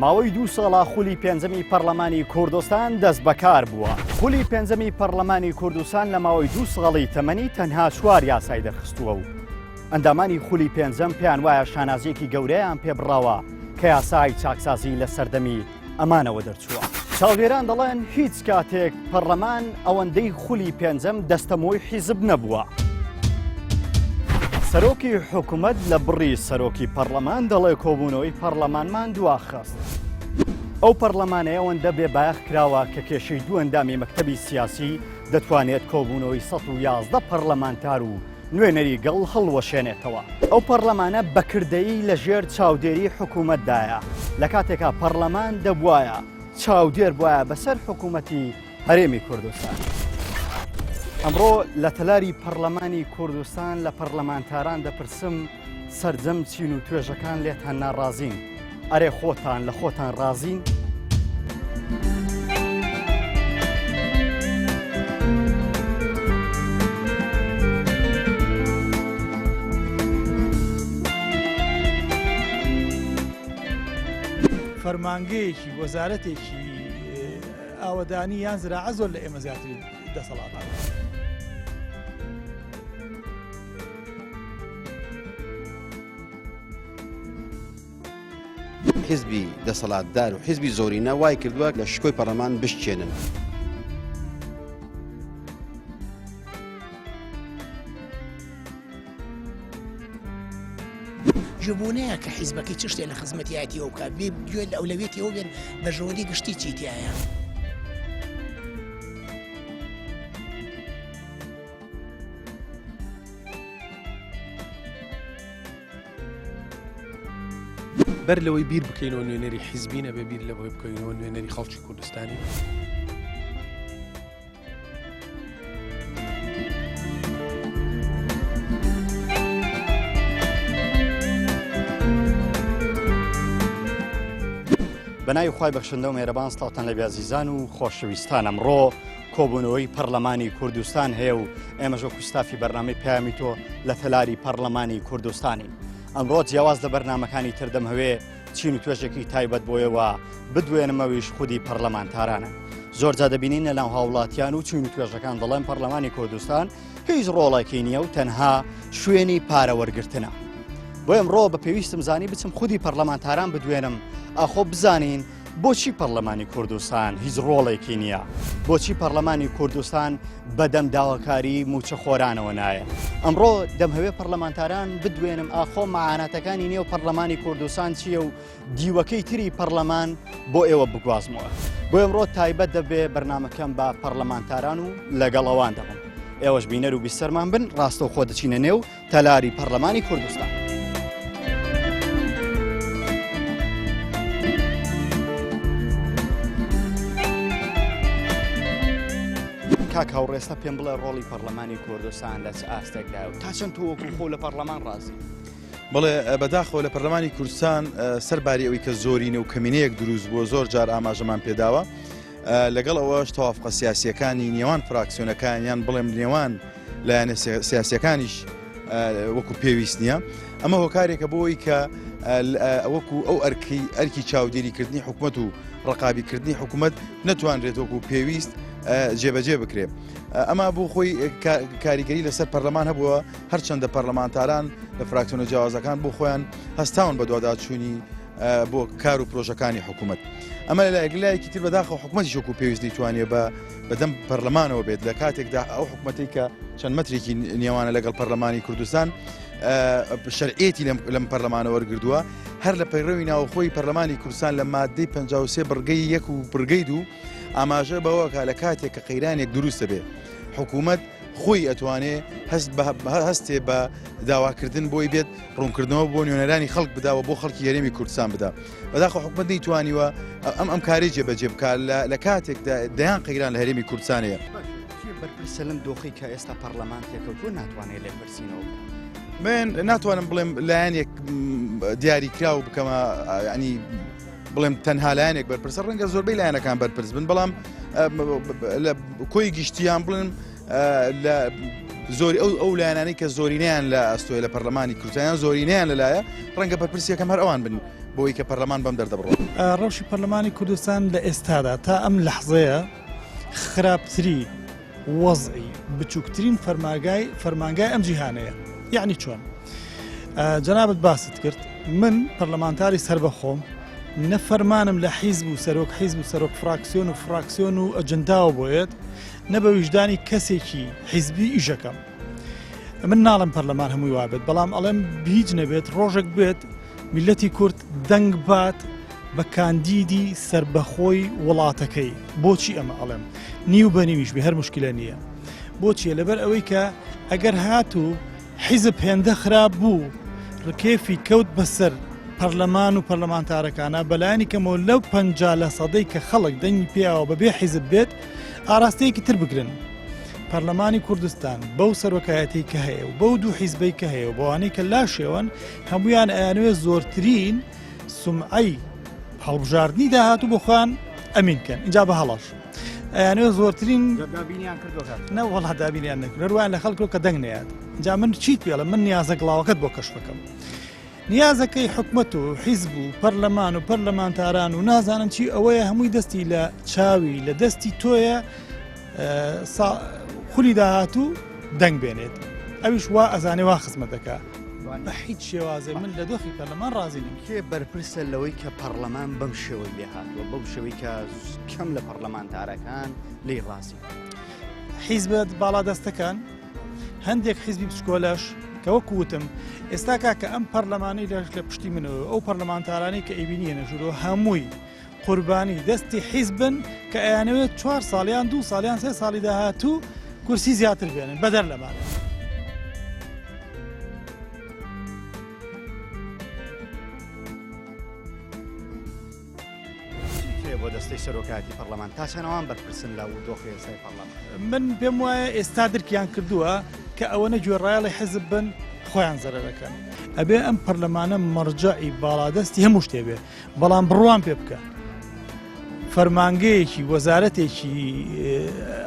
ماوەی دوو ساڵە خولی پێنجەمی پەرلەمانی کوردستان دەست بەکار بووە. خولی پێنجەمی پەرلەمانی کوردستان لە ماوەی دوو ساڵی تەمەنی تەنها چوار یاسای دەرخستووە و ئەندامانی خولی پێنجەم پێیان وایە شانازییەکی گەورەیان پێ بڕاوە کە یاسای چاکسازی لە سەردەمی ئەمانەوە دەرچووە. چاودێران دەڵێن هیچ کاتێک پەرلەمان ئەوەندەی خولی پێنجەم دەستەمۆی حیزب نەبووە. سەرۆکی حکومەت لە بڕی سەرۆکی پەرلەمان دەڵێ کۆبوونەوەی پەرلەمانمان دواخست. ئەو پەرلەمانەی ئەوەندە بێ بایەخ کراوە کە کێشەی دوو ئەندامی مەکتەبی سیاسی دەتوانێت کۆبوونەوەی 111 پەرلەمانتار و نوێنەری گەڵ هەڵوەشێنێتەوە. ئەو پەڕلەمانە بە کردەیی لە ژێر چاودێری حکوومەتدایە، لە کاتێکا پەڕلەمان دەبوایە چاودێر بوایە بەسەر حکوومەتی هەرێمی کوردستان. ئەمڕۆ لە تەلاری پەڕلەمانی کوردستان لە پەڕلەمانتاران دەپرسم سەرجەم چین و توێژەکان لێتان ناڕازین، ئەرێ خۆتان لە خۆتان ڕازین؟ فەرمانگەیەکی وەزارەتێکی ئاوەدانی یان زراعە زۆر لە ئێمە زیاتر دەسەڵات. حیزبی دەسەڵاتدار و حیزبی زۆرینە وای کردووە لە شکۆی پەرلەمان بشکێنن. جبونەیە کە حیزبەکەی چ شتێ لە خزمەتیایەتی ئەو بکات بێ گوێ لە ئەولەویەتی ئەو بێن بەرژەوەندی گشتی چی تایە. بەر لەوەی بیر بکەینەوە نوێنەری حیزبین ئەبێ بیر لەوەی بکەینەوە نوێنەری خەڵکی کوردستانی. بەناوی خوای بەخشندە و مێرەبان سڵاوتان لەبێ ئازیزان و خۆشەویستان ئەمڕۆ کۆبوونەوەی پەرلەمانی کوردستان هەیە و ئێمەش وەکو ستافی بەرنامەی پەیامی تۆ لە تەلاری پەرلەمانی کوردستانین ئەمڕۆ جیاواز لە بەرنامەکانی تر دەمهەوێ چین و توێژێکی تایبەت بۆیەوە بدوێنمەویش خودی پەرلەمانتارانە زۆرجا دەبینین لە ناو هاوڵاتیان و چین و توێژەکان دەڵێن پەرلەمانی کوردستان هیچ ڕۆڵێکی نییە و تەنها شوێنی پارە وەرگرتنە. بۆ ئەمڕۆ بە پێویستم زانی بچم خودی پەرلەمانتاران بدوێنم ئاخۆ بزانین بۆچی پەرلەمانی کوردستان هیچ ڕۆڵێکی نییە؟ بۆچی پەرلەمانی کوردستان بەدەم داواکاری موچەخۆرانەوە نایە؟ ئەمڕۆ دەمهەوێ پەرلەمانتاران بدوێنم ئاخۆ معاناتەکانی نێو پەرلەمانی کوردستان چییە و دیوەکەی تری پەرلەمان بۆ ئێوە بگوازمەوە. بۆ ئەمڕۆ تایبەت دەبێ بەرنامەکەم بە پەرلەمانتاران و لەگەڵ ئەوان دەبم. ئێوەش بینەر و بیسەرمان بن ڕاستەوخۆ دەچینە نێو تەلاری پەرلەمانی کوردستان. کاک هاوڕێستا پێم بڵێ ڕۆڵی پەرلەمانی کوردستان لە چ ئاستێکدا و تا چەند تۆ وەکو خۆ لە پەرلەمان ڕازی؟ بڵێ بەداخەوە لە پەرلەمانی کوردستان سەر باری ئەوەی کە زۆرینە و کەمینەیەک دروست بووە زۆر جار ئاماژەمان پێداوە لەگەڵ ئەوەش تەوافقە سیاسیەکانی نێوان فراکسیۆنەکان یان بڵێم نێوان لایەنە سیاسیەکانیش وەکو پێویست نییە ئەمە هۆکارێکە بۆی کە وەکو ئەو ئەرکی ئەرکی چاودێریکردنی حکومت و ڕقابیکردنی حکوومەت نەتوانرێت وەکو پێویست جێبەجێ بکرێت ئەمە بۆ خۆی کاریگەری لەسەر پەرلەمان هەبووە هەرچەندە پەرلەمانتاران لە فراکسیۆنە جیاوازەکان بۆ خۆیان هەستاون بە دواداچوونی بۆ کار و پرۆژەکانی حکوومەت ئەمە لەلایەک لایەکی تر بەداخەوە حکوومەتیش وەکو پێویست نەیتوانیوە بە بەدەم پەرلەمانەوە بێت لە کاتێکدا ئەو حکوومەتەی کە چەند مەترێکی نێوانە لەگەڵ پەرلەمانی کوردستان شەرعیەتی لەم پەرلەمانە وەرگردووە هەر لە پەیڕەوی ناوخۆی پەرلەمانی کوردستان لە مادەی 53 بڕگەی یەک و بڕگەی دوو ئاماژە بەوەکە لە کاتێک کە قەیرانێک دروست دەبێت حکوومەت خۆی ئەتوانێ هەست بە هەستێ بە داواکردن بۆی بێت ڕوونکردنەوە بۆ نوێنەرانی خەڵک بدا و بۆ خەڵکی هەرێمی کوردستان بدا. بەداخەوە حکومەت نەیتوانیوە ئەم ئەم کارەی جێبەجێ بکات لە کاتێکدا دەیان قەیران لە هەرێمی کوردستان هەیە. کێ بەرپرسە لەم دۆخەی کە ئێستا پەڕلەمان تێکەوتووە ناتوانێت لێپرسینەوە بکات؟ من ناتوانم بڵێم لایەنێک دیاریکراو بکەمە ینی بڵێم تەنها لایەنێک بەرپرسە ڕەنگە زۆربەی لایەنەکان بەرپرس بن بەڵام لە کۆی گشتیان بڵێن لە زۆری ئەو ئەو لایەنانەی کە زۆرینەیان لە ئەستۆی لە پەرلەمانی کوردستان زۆرینەیان لەلایە ڕەنگە بەرپرسی یەکەم هەر ئەوان بن بۆی کە پەرلەمان بەم دەردەبڕۆ. ڕەوشی پەرلەمانی کوردستان لە ئێستادا تا ئەم لەحزەیە خراپتری وەزعی بچووکترین فەرماگای فەرمانگای ئەم جیهانەیە یعنی چۆن جەنابت باست کرد من پەرلەمانتاری سەربەخۆم نە فەرمانم لە حیزب و سەرۆک حیزب و سەرۆک فراکسیۆن و فراکسیۆن و ئەجنداوە بۆیەت نە بە ویژدانی کەسێکی حیزبی ئیشەکەم من ناڵم پەرلەمان هەمووی وابێت بەڵام ئەڵێم هیچ نەبێت ڕۆژێک بێت میلەتی کورد دەنگ بات بە کاندیدی سربەخۆی وڵاتەکەی بۆچی ئەمە ئەڵێم نیو بە نیویش بێ هەر مشکلە نییە بۆچیە لەبەر ئەوەی کە ئەگەر هاتوو حیزب هێندە خراپ بوو ڕکێفی کەوت بەسەر پەرلەمان و پەرلەمانتارەکانە بەلایەنی کەمەوە لەو 50 لە سەدەی کە خەڵک دەنگی پیاوە بەبێ حیزب بێت ئاراستەیەکی تر بگرن. پەرلەمانی کوردستان بەو سەرۆکایەتی کە هەیە و بەو دوو حیزبەی کە هەیە و بەوانەی کە لاشێوەن هەمویان ئەیانوێ زۆرترین سومعەی هەڵبژاردنی داهاتوو بۆ خۆیان ئەمین کەن اینجا بە هەڵەش ئەیانوێ زۆرترین دابینیان کردووە نە وەڵا دابینیان نەکرد هەروایان لە خەڵکەوە کە دەنگ نەیات اینجا من چیت پێڵم من نیازە گڵاوەکەت بۆ کەشف بکەم نیازەکەی حکومەت و حیزب و پەرلەمان و پەرلەمانتاران و نازانم چی ئەوەیە هەمووی دەستی لە چاوی لە دەستی تۆیە خولی داهاتوو دەنگ بێنێت ئەویش وا ئەزانێ وا خزمەت دەکا بە هیچ شێوازێ من لە دۆخی پەرلەمان ڕازی نیم. کێ بەرپرسە لەوەی کە پەڕلەمان بەم شێوەی لێ هاتووە، بەو شێوەی کە کەم لە پەڕلەمانتارەکان لێی ڕازین؟ حیزبە باڵادەستەکان، هەندێک حیزبی بچکۆلەش کە وەکو وتم ئێستا کاکە ئەم پەرلەمانەی لە لە پشتی منەوە ئەو پەرلەمانتارانەی کە ئەیبینی هێنە ژوورەوە هەمووی قوربانی دەستی حیزبن کە ئەیانەوێت چوار ساڵیان دوو ساڵیان سێ ساڵی داهاتوو کورسی زیاتر بێنن بەدەر لەمانە. بۆ دەستەی سەرۆکایەتی پەرلەمان تا چەند ئەوان بەرپرسن لە دۆخی ئێستای پەرلەمان؟ من پێم وایە ئێستا درکیان کردووە کە ئەوەنە گوێڕایەڵی حیزب بن خۆیان زەرەرەکەن. ئەبێ ئەم پەرلەمانە مەرجەعی باڵادەستی هەموو شتێ بێ. بەڵام بڕوام پێ بکە فەرمانگەیەکی وەزارەتێکی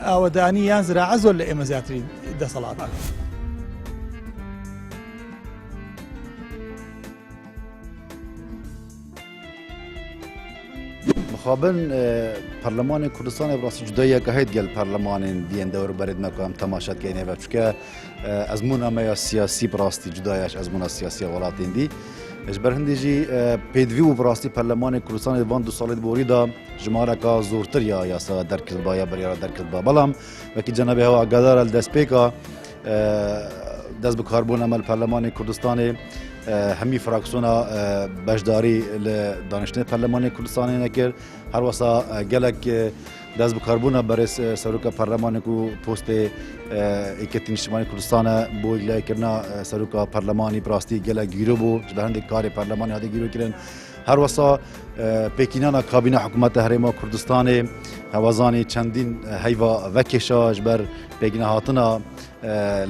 ئاوەدانی یان زراعە زۆر لە ئێمە زیاتری دەسەڵاتە. مخابن پەرلەمانی کوردستانی بڕاستی جوداییەکە هەیە گەل پەرلەمانên دیên دەور بەرێت مەکە ئەم تەماشا دکەینێ بە چکە ئەزمونا me ya siyasî bi rastî cuda ye ji ezmûna siyasî ya welatên dî. Ji ber hindê jî pêdivî bû bi rastî Perlemanê Kurdistanê di van du salê borî de jimareka zortir ya yasa derkirdiba ya biryara derkirdiba. Belam wekî cenabê hewa agadar e li destpêka dest bi karbûna me li Perlemanê Kurdistanê hemî fraksiyona beşdarî li daniştinê Perlemanê Kurdistanê nekir. Herwesa gelek Dest bi karbûna berêz Seroka Perlemanê ku postê Yekîtî Niştimanî Kurdistan e bo îlahîkirina Seroka Perlemanî bi rastî gelek gîro bû. Ji ber hindek karê perlemanî hate gîrokirin. Her wesa pêkînana kabîna Hikûmeta Herêma Kurdistanê hewazanî çendîn heyva vekêşa ji ber pêknehatina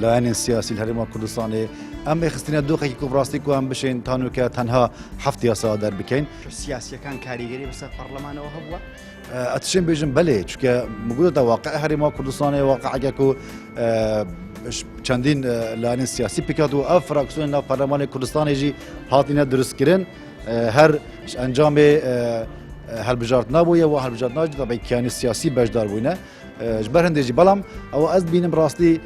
layenên siyasî li Herêma Kurdistanê. Em ê xistîne doxekî ku bi rastî ku em bişên tanûke tenha heft yasa derbikeyn. Siyasiyەکان کاریگەری بەسەر پەرلەمانەوە هەبووە؟ ئەتشێم بێژم بەلێ چونکە مگوتە واقع هەرێما کوردستانێ واقعەکە کو چەندین لایەنên siyasî pêk و ev fraksiyonên nav پەرلەمانê Kurdistanê jî hatine dirustkirin her ji encamê hilbijartina bûye û hilbijartina jî tabii kiyanê siyasî beşdar bûne. Ji ber hindê jî belam ew ez dibînim rastî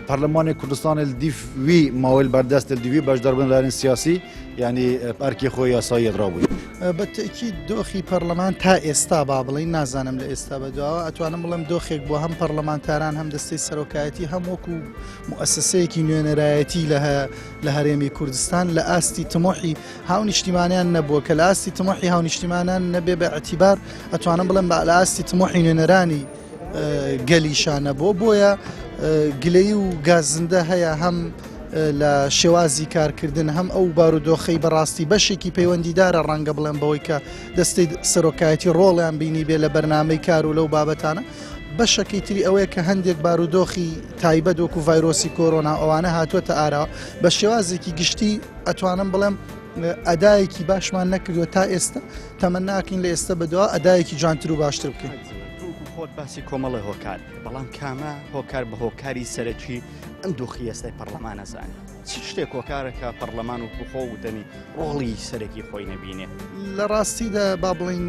Perlemanê Kurdistanê li dîf wî mawê li berdest li dî wî beşdarbûna layerên siyasî yanî erkê xwe yasayî rabûye. بە تەئکید دۆخی پەرلەمان تا ئێستا با بڵێین نازانم لە ئێستا بەدواوە ئەتوانم بڵێم دۆخێک بووە هەم پەرلەمانتاران هەم دەستەی سەرۆکایەتی هەم وەکو موئەسەسەیەکی نوێنەرایەتی لە لە هەرێمی کوردستان لە ئاستی تموحی هاونیشتیمانیان نەبووە کە لە ئاستی تموحی هاونیشتیمانان نەبێ بە ئیعتیبار ئەتوانم بڵێم بە لە ئاستی تموحی نوێنەرانی گەلیشا نەبووە بۆیە. گلەیی و گازندە هەیە هەم لە شێوازی کارکردن هەم ئەو بارودۆخەی بەڕاستی بەشێکی پەیوەندیدارە ڕەنگە بڵێم بەوەی کە دەستەی سەرۆکایەتی ڕۆڵیان بینی بێ لە بەرنامەی کار و لەو بابەتانە بەشەکەی تری ئەوەیە کە هەندێک بارودۆخی تایبەت وەکو ڤایرۆسی کۆرۆنا ئەوانە هاتووەتە ئاراوە بە شێوازێکی گشتی ئەتوانم بڵێم ئەدایەکی باشمان نەکردووە تا ئێستا تەمەناکەین لە ئێستا بەدوا ئەدایەکی جوانتر و باشتر بکەین. خۆت باسی کۆمەڵی هۆکار بەڵام کامە هۆکار بە هۆکاری سەرەکی ئەم دۆخی ئێستای پەرلەمان ئەزانی چ شتێک هۆکارە کە پەرلەمان و خۆ وتەنی ڕۆڵی سەرەکی خۆی نەبینێ؟ لە ڕاستیدا با بڵین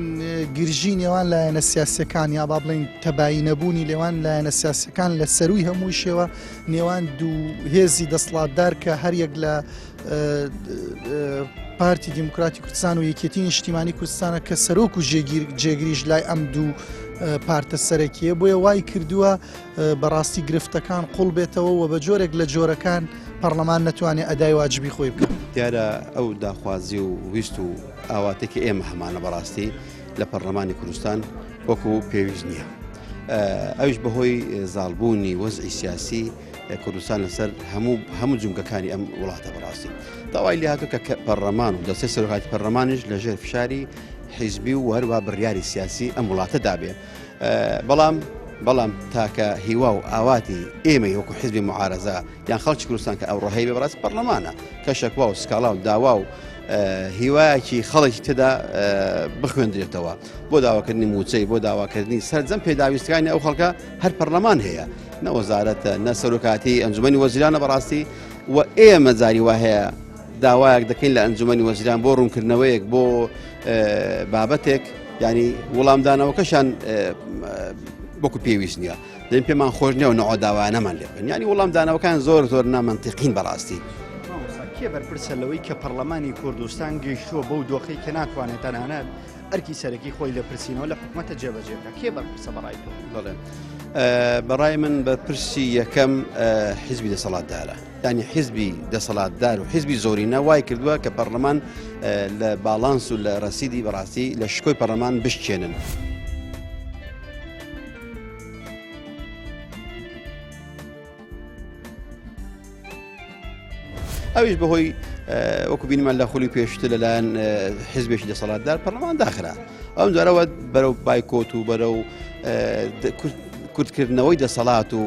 گرژی نێوان لایەنە سیاسەکان یا با بڵین تەبایی نەبوونی لێوان لایەنە سیاسەکان لە سەروی هەمووی شێوە نێوان دوو هێزی دەسڵاتدار کە هەریەک لە پارتی دیموکراتی کوردستان و یەکێتی نیشتیمانی کوردستانە کە سەرۆک و جێگیر جێگریش لای ئەم دوو پارتە سەرەکیە بۆیە وای کردووە بەڕاستی گرفتەکان قوڵ بێتەوە و بە جۆرێک لە جۆرەکان پەرلەمان نەتوانێت ئەدای واجبی خۆی بکات. دیارە ئەو داخوازی و ویست و ئاواتێک کە ئێمە هەمانە بەڕاستی لە پەرلەمانی کوردستان وەکو پێویست نییە. ئەویش بەهۆی زاڵبوونی وەزعی سیاسی کوردستان لەسەر هەموو هەموو جومگەکانی ئەم وڵاتە بەڕاستی داوای لێ هاتوو کە پەرلەمان و دەستەی سەرۆکایەتی پەرلەمانیش لەژێر فشاری حیزبی و هەروە بڕیاری سیاسی ئەم وڵاتە دابێ. بەڵام بەڵام تاکە هیوا و ئاواتی ئێمەی وەکو حزبی معارەزە یان خەڵکی کوردستان کە ئەوڕۆ هەیبێ بەڕاست پەرلەمانە کە شەکوا و سکاڵا و داوا و هیوایەکی خەڵکی تێدا بخوێندرێتەوە بۆ داواکردنی موچەی بۆ داواکردنی سەرجەم پێداویستەکانی ئەو خەڵکە هەر پەرلەمان هەیە نە وەزارەتە نە سەرۆکاتی ئەنجومەنی وەزیرانە بەڕاستی و ئێمە جاری وا هەیە داوایەک دەکەین لە ئەنجومەنی وەزیران بۆ ڕوونکردنەوەیەک بۆ بابەتێک ینی وەڵامدانەوەکەشان وەکو پێویست نییە دەین پێمان خۆش نییە و نەوە داوانەمان لێ بکەن ینی وەڵامدانەوەکان زۆر زۆر نامەنتیقین بەڕاستی. کێ بەرپرسە لەوەی کە پەرلەمانی کوردستان گەیشتووە بەو دۆخەی کە ناتوانێت تەنانەت ئەرکی سەرەکی خۆی لێپرسینەوە لە حکومەتە جێبەجێ بکات کێ بەرپرسە بەڕای تۆ؟ بەڵێ بەڕای من بەرپرسی یەکەم حیزبی دەسەڵاتدارە ینی حیزبی دەسەڵاتدار و حیزبی زۆرینە وای کردووە کە پەرلەمان لە باڵانس و لە ڕەسیدی بەڕاستی لە شکۆی پەرلەمان بشکێنن. ئەویش بەهۆی وەکو بینیمان لە خولی پێشتر لەلایەن حزبێکی دەسەڵاتدار پەرلەمان داخرا ئەم جارەوە بەرەو بایکۆت و بەرەو کورتکردنەوەی دەسەڵات و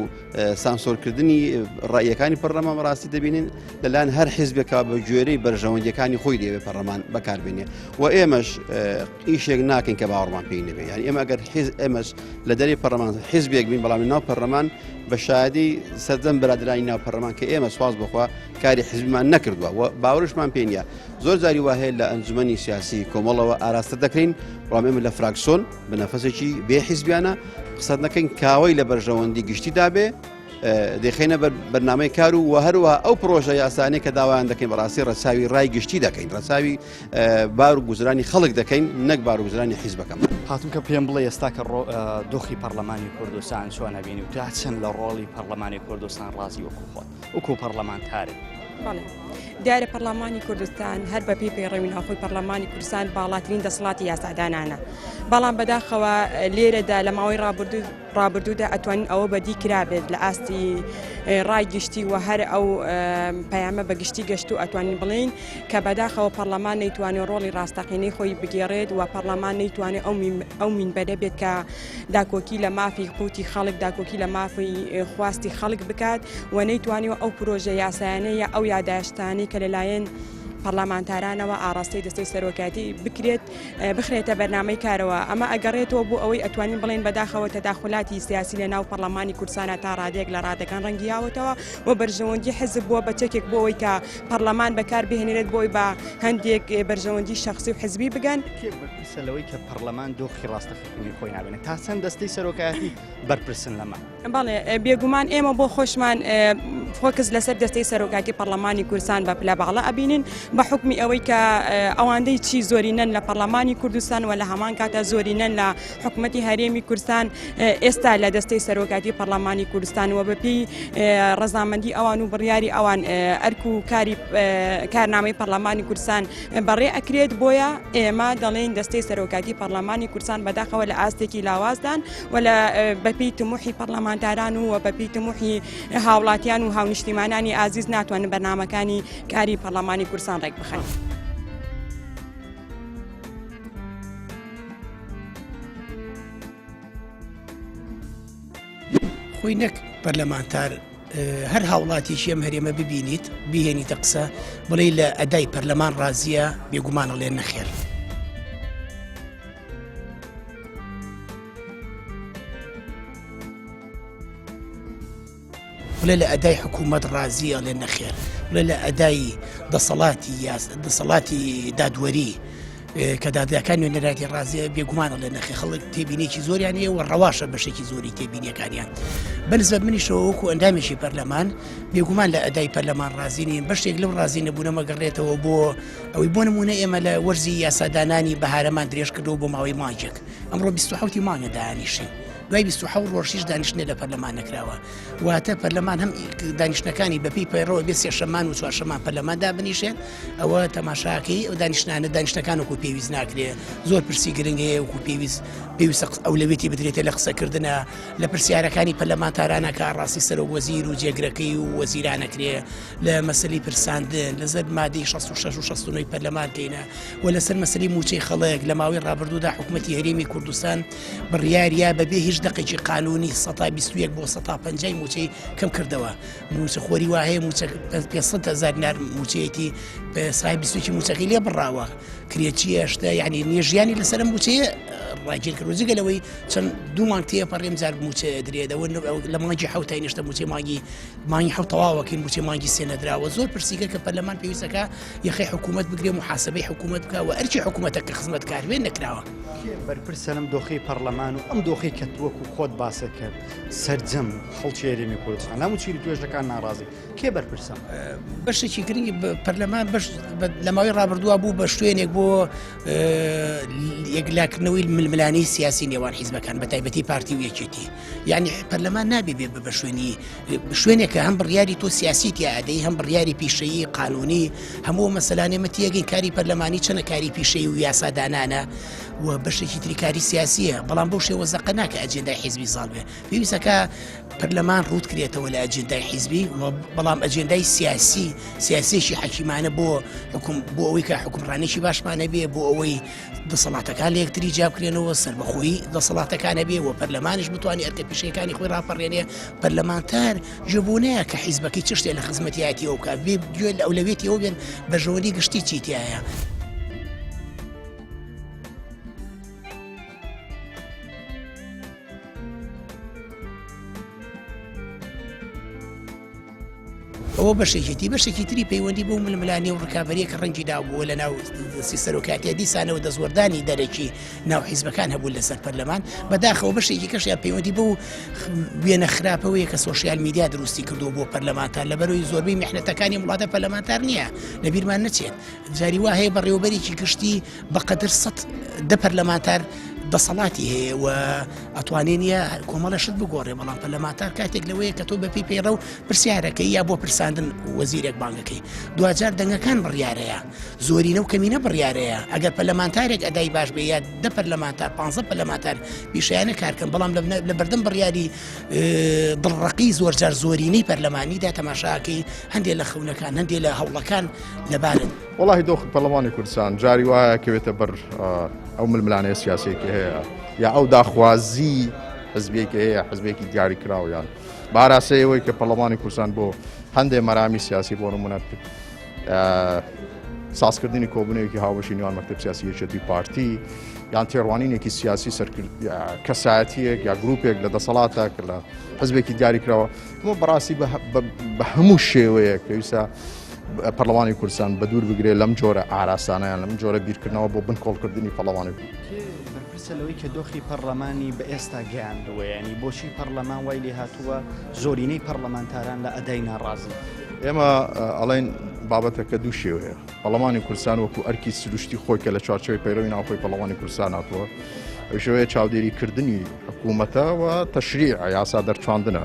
سانسۆرکردنی ڕایەکانی پەرلەمان بەڕاستی دەبینین لەلایەن هەر حزبێکا بە گوێرەی بەرژەوەندیەکانی خۆی دەیەوێت پەرلەمان بەکاربێنێ و ئێمەش ئیشێک ناکەین کە باوەڕمان پێی نەبێ یعنی ئێمە ئەگەر حیز ئێمەش لە دەری پەرلەمان حیزبێک بین بەڵام ناو پەرلەمان بە شایدی سەرجەم برادرانی ناو پەرلەمان کە ئێمە سواز بخوا کاری حیزبمان نەکردووە و باوەڕشمان پێ نییە زۆر جاری وا هەیە لە ئەنجومەنی سیاسی کۆمەڵەوە ئاراستە دەکەین بەڵام ئێمە لە فراکسۆن بە نەفەسێکی بێ حیزبیانە قسە نەکەین کاوەی لە بەرژەوەندی گشتی دابێ دەخەینە بەر بەرنامەی کار و هەروەها ئەو پرۆژە یاسانەی کە داوایان دەکەین بەڕاستی ڕەچاوی ڕای گشتی دەکەین ڕەچاوی بار و گوزرانی خەڵک دەکەین نەک بار و گوزرانی حیزبەکەمان. هاتم کە پێم بڵێ ئێستا کە دۆخی پەرلەمانی کوردستان چۆن ئەبینی و تا چەند لە ڕۆڵی پەرلەمانی کوردستان ڕازی وەکو خۆت وەکو پەرلەمانتارێک؟ بەڵێ دیارە پەرلەمانی کوردستان هەر بە پێی پەیڕەوی ناوخۆی پەرلەمانی کوردستان باڵاترین دەسەڵاتی یاسادانانە بەڵام بەداخەوە لێرەدا لە ماوەی ڕابردوو ڕابردوودا ئەتوانین ئەوە بەدی کرابێت لە ئاستی ڕای گشتی و هەر ئەو پەیامە بە گشتی گەشت و ئەتوانین بڵێین کە بەداخەوە پەرلەمان نەیتوانێت ڕۆڵی ڕاستەقینەی خۆی بگێڕێت و پەرلەمان نەیتوانێت ئەو مینبەرە بێت کە داکۆکی لە مافی قوتی خەڵک داکۆکی لە مافی خواستی خەڵک بکات و نەیتوانیوە ئەو پرۆژە یاسایانە یا ئەو یاداشتانەی کە لەلایەن پەرلەمانتارانەوە ئاڕاستەی دەستەی سەرۆکایەتی بکرێت بخرێتە بەرنامەی کارەوە ئەمە ئەگەڕێتەوە بۆ ئەوەی ئەتوانین بڵێن بەداخەوە تەداخولاتی سیاسی لە ناو پەرلەمانی کوردستانە تا ڕادەیەک لە ڕادەکان ڕەنگیاوەتەوە و بەرژەوەندی حزب بووە بە چەکێک بۆ ئەوەی کە پەرلەمان بەکار بهێنرێت بۆی بە هەندێک بەرژەوەندی شخصی و حزبی بگەن. کێ بەرپرسە لەوەی کە پەرلەمان دۆخی ڕاستەقینەی خۆی نابینێت؟ تا چەند دەستەی سەرۆکایەتی بەرپرسن لەمە؟ بەڵێ بێگومان ئێمە بۆ خۆشمان فۆکس لەسەر دەستەی سەرۆکایەتی پەرلەمانی کوردستان بە پلە باڵا ئەبینین بە حوکمی ئەوەی کە ئەواندەی چی زۆرینەن لە پەرلەمانی کوردستان و لە هەمان کاتە زۆرینەن لە حکومەتی هەرێمی کوردستان ئێستا لە دەستەی سەرۆکایەتی پەرلەمانی کوردستان و بەپێی ڕەزامەندی ئەوان و بڕیاری ئەوان ئەرک و کاری کارنامەی پەرلەمانی کوردستان بەڕێ ئەکرێت بۆیە ئێمە دەڵێین دەستەی سەرۆکایەتی پەرلەمانی کوردستان بەداخەوە لە ئاستێکی لاوازدان و لە بەپێی تموحی پەرلەمانتاران و بەپێی تموحی هاوڵاتیان و هاونیشتیمانانی ئازیز ناتوانن بەرنامەکانی کاری پەرلەمانی کوردستان ڕێک بخەن. خۆی نەک پەرلەمانتار هەر هاوڵاتیەکی ئەم هەرێمە ببینیت بیهێنیتە قسە بڵێی لە ئەدای پەرلەمان ڕازیە بێگومان ئەڵێن نەخێر. بڵێ لە ئەدای حکوومەت ڕازیە ئەڵێ نەخێر بڵێ لە ئەدای دەسەڵاتی دەسەڵاتی دادوەری کە دادگاکان نوێنەرایەتی ڕازیە بێگومان ئەڵێ نەخێ خەڵک تێبینێکی زۆریان هەیە و ڕەواشە بەشێکی زۆری تێبینیەکانیان بەنسبەت منیشەوە وەکو ئەندامێکی پەرلەمان بێگومان لە ئەدای پەرلەمان ڕازی نین بەشێک لەو ڕازی نەبوونەمەگەڕێتەوە بۆ ئەوەی بۆ نمونە ئێمە لە وەرزی یاسادانانی بەهارەمان درێژ کردەوە بۆ ماوەی مانگێک ئەمڕۆ 27 مانگە دانیشین دوای 27 ڕۆژ هیچ دانیشتنێ لە پەرلەمان نەکراوە واتە پەرلەمان هەم دانیشتنەکانی بەپی پەیڕەوە بێ سێشەمان و چوارشەمان پەرلەمان دابنیشێت ئەوە تەماشاکەی ئەو دانیشتانە دانیشتەکان وەکو پێویست ناکرێ زۆر پرسی گرنگ هەیە وەکو پێویست پێویستە ئەولەوێتی بدرێتە لە قسەکردنە لە پرسیارەکانی پەرلەمانتارانە کە ڕاستی سەرۆک وەزیر و جێگرەکەی و وەزیرانەکرێ لە مەسلی پرساندن لەسەر مادەی 66 و 69 پەرلەمان کەینە و لەسەر مەسلی موچەی خەڵک لە ماوەی ڕابردوودا حکوومەتی هەرێمی کوردستان بڕیاریا بەبێ هیچ دەقێکی قانونی 121 بۆ 150 موچەی کەم کردەوە موچە خۆری وا هەیە موچە 500 هزار دینار موچەیەتی سای 21 موچەکەی لێ بڕاوە کرێچیە شتە یعنی نیە ژیانی لەسەر موچەیە ڕاگیر کرد جگە لەوەی چەند دوو مانگ تێپەڕیم جار موچە درێدەوە لە مانگی حوتای نیشتە موچەی مانگی مانگی حەوت تەواوەکەین موچەی مانگی سێ نەدراوە زۆر پرسیگە کە پەرلەمان پێویستەکە یەخەی حکوومەت بگرێ محاسبەی حکوومەت بکە و ئەرکی حکوومەتە کە خزمەتکار بێ نەکراوە. کێ بەرپرسە لەم دۆخەی پەرلەمان و ئەم دۆخەی کە وەکو خۆت باست کرد سەرجەم خەڵکی هەرێمی کوردستان هەموو چین و توێژەکان ناڕازی کێ بەرپرسە؟ بەشێکی گرنگی پەرلەمان بەش لە ماوەی ڕابردووە بوو بە شوێنێک بۆ یەکلاکردنەوەی ململانێی سیاسی نێوان حیزبەکان بە تایبەتی پارتی و یەکێتی یعنی پەرلەمان نابێ بێ بە شوێنی شوێنێکە هەم بڕیاری تۆ سیاسی تیادەی هەم بڕیاری پیشەیی قانونی هەموو مەسەلانێ مە تێگەین کاری پەرلەمانی چەنە کاری پیشەیی و یاسادانانە و بەشێکی تری کاری سیاسیە بەڵام بەو شێوە زەقە ناکە ئەجێندای حیزبی زاڵ بێ پێویستەکە پەرلەمان ڕووت کرێتەوە لە ئەجێندای حیزبی و بەڵام ئەجێندای سیاسی سیاسێکی حەکیمانە بۆ حکوم بۆ ئەوەی کە حکومڕانێکی باشمانە بێ بۆ ئەوەی دەسەڵاتەکان لە یەکتری جیابکرێنەوە سەربەخۆیی دەسەڵاتەکان هەبێ و پەرلەمانیش بتوانێ ئەرکە پیشەیەکانی خۆی ڕاپەڕێنێ پەرلەمانتار گوێ بۆ نایە کە حیزبەکەی چ شتێ لە خزمەتیایەتی ئەو بکات بێ گوێ لە ئەولەویەتی ئەو بێن بەرژەوەندی گشتی چی تایە. ئەوە بەشێکێتی بەشێکی تری پەیوەندی بەو ململانێ و ڕکابەریە کە ڕەنگی دابووە لە ناو دەستی سەرۆکاتیە دیسانەوە دەستوەردانی دەرەکی ناو حیزبەکان هەبوو لەسەر پەرلەمان بەداخەوە بەشێکی کەشیان پەیوەندی بەو وێنە خراپەوەیە کە سۆشیال میدیا دروستی کردووە بۆ پەرلەمانتار لەبەرەوەی زۆربەی میحنەتەکانی وڵاتە پەرلەمانتار نییە لەبیرمان نەچێت جاری وا هەیە بەڕێوەبەرێکی گشتی بەقەدر سە دە پەرلەمانتار دەسەڵاتی هەیە و ئەتوانێ نییە کۆمەڵە شت بگۆڕێ بەڵام پەرلەمانتار کاتێک لەوەیە کە تۆ بەپی پەیڕەو پرسیارەکەی یا بۆ پرساندن وەزیرێک بانگەکەی دواجار دەنگەکان بڕیارەیە زۆرینە و کەمینە بڕیارەیە ئەگەر پەرلەمانتارێک ئەدای باش بێ یا دە پەرلەمانتار پ پەرلەمانتار پیشیانە کارکەن بەڵام لە بەردەم بڕیاری دڵڕەقی زۆرجار زۆرینەی پەرلەمانیدا تەماشاکەی هەندێک لە خەونەکان هەندێک لە هەوڵەکان لەبارن. وەڵاهی دۆخی پەرلەمانی کوردستان جاری وایە کەوێتە بەر ئەو ململانێ سیاسیەکی هەیە یا ئەو داخوازی حزبێکی هەیە حزبێکی دیاری کراویان باراسەیەوەی کە پەرلەمانی کوردستان بۆ هەندێک مەرامی سیاسی بۆ نمونە سازکردنی کۆبوونەوەیەکی هاوبەشی نێوان مەکتەب سیاسی یەکێتی پارتی یان تێڕوانینێکی سیاسی سەرکرد کەسایەتیەک یا گروپێک لە دەسەڵاتە کە لە حزبێکی دیاری کراوە ئەمە بەڕاستی بە هەموو شێوەیەک پێویستە پەرلەمانی کوردستان بە دوور بگرێت لەم جۆرە ئاراستانیان لەم جۆرە بیرکردنەوە بۆ بنکۆڵکردنی پەرلەمانی بەرپرسە. بەرپرسە لەوەی کە دۆخی پەڕلەمانی بە ئێستا گەیاندووە؟ یانی بۆچی پەڕلەمان وای لێهاتووە زۆرینەی پەڕلەمانتاران لە ئەدای ناڕازین؟ ئێمە ئەڵێن بابەتەکە دوو شێوەیە. پەڕلەمانی کوردستان وەکو ئەرکی سروشتی خۆی کە لە چوارچێوەی پەیڕەوی ناوخۆی پەڕلەمانی کوردستان هاتووە، ئەویش ئەوەیە چاودێریکردنی حکوومەتە و تەشریع یاسا دەرچواندنە.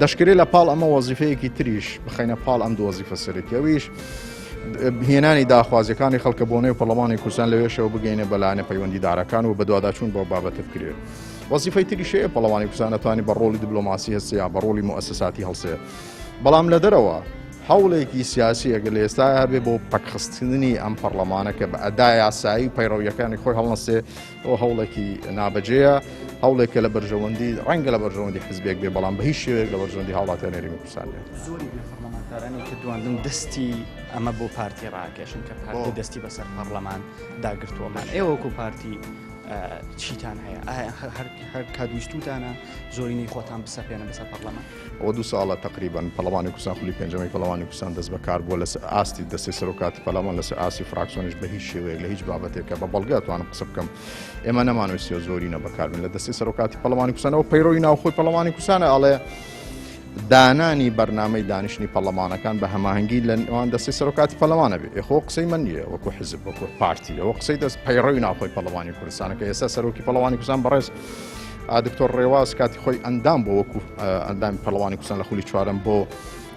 دەشکرێت لە پاڵ ئەمە وەزیفەیەکی تریش بخەینە پاڵ ئەم دوو وەزیفە سەرەکیە، ئەویش هێنانی داخوازیەکانی خەڵکە بۆ نێو پەرلەمانی کوردستان لەوێشەوە بگەینە بە لایەنە پەیوەندیدارەکان و بەدواداچوون بۆ بابەتە بکرێت. وەزیفەی تریش هەیە پەرلەمانی کوردستان ئەتوانێت بە ڕۆڵی دیبلۆماسی هەستێ یا بە ڕۆڵی موئەسەساتی هەڵسێ، بەڵام لە دەرەوە هەوڵێکی سیاسی ئەگەر لە ئێستا هەبێ بۆ پەکخستنی ئەم پەرلەمانە کە بە ئەدا یاسایی و پەیڕەویەکانی خۆی هەڵنەسێ، ئەو هەوڵێکی نابەجێیە، هەوڵێکە لە بەرژەوەندی ڕەنگە لە بەرژەوەندی حزبێک بێ، بەڵام بە هیچ شێوەیەک لە بەرژەوەندی هاوڵاتیانی هەرێمی کوردستان نییە. زۆرێک لە پەرلەمانتارانی کە دواندن دەستی ئەمە بۆ پارتی ڕاکێشن کە پارتی دەستی بەسەر پەرلەمان داگرتووە. مان ئێوە وەکو پارتی چیتان هەیە؟ ئایا هەر کات ویستوتانە زۆرینەی خۆتان بسەپێنن بەسەر پەرلەمان؟ ئەوە دوو ساڵە تەقریبەن پەرلەمانی کوردستان خولی پێنجەمی پەرلەمانی کوردستان دەست بەکار بووە لەسەر ئاستی دەستەی سەرۆکاتی پەرلەمان لەسەر ئاستی فراکسیۆنیش بە هیچ شێوەیەک لە هیچ بابەتێکە بە بەڵگە ئەتوانم قسە بکەم ئێمە نەمانویستیوە زۆرینە بەکاربن لە دەستەی سەرۆکاتی پەرلەمانی کوردستانەوە پەیڕەوی ناوخۆی پەرلەمانی کوردستانە ئەڵێ دانانی بەرنامەی دانیشتنی پەرلەمانەکان بە هەماهەنگی لە نێوان دەستەی سەرۆکاتی پەرلەمانە بێ خۆ قسەی من نییە وەکو حزب وەکو پارتی ئەوە قسەی دەست پەیڕەوی ناوخۆی پەرلەمانی کوردستانە کە ئێستا سەرۆکی پەرلەمانی کوردستان بەڕێز دکتۆر ڕێواز کاتی خۆی ئەندام بۆ وەکو ئەندامی پەرلەمانی کوردستان لە خولی چوارەم بۆ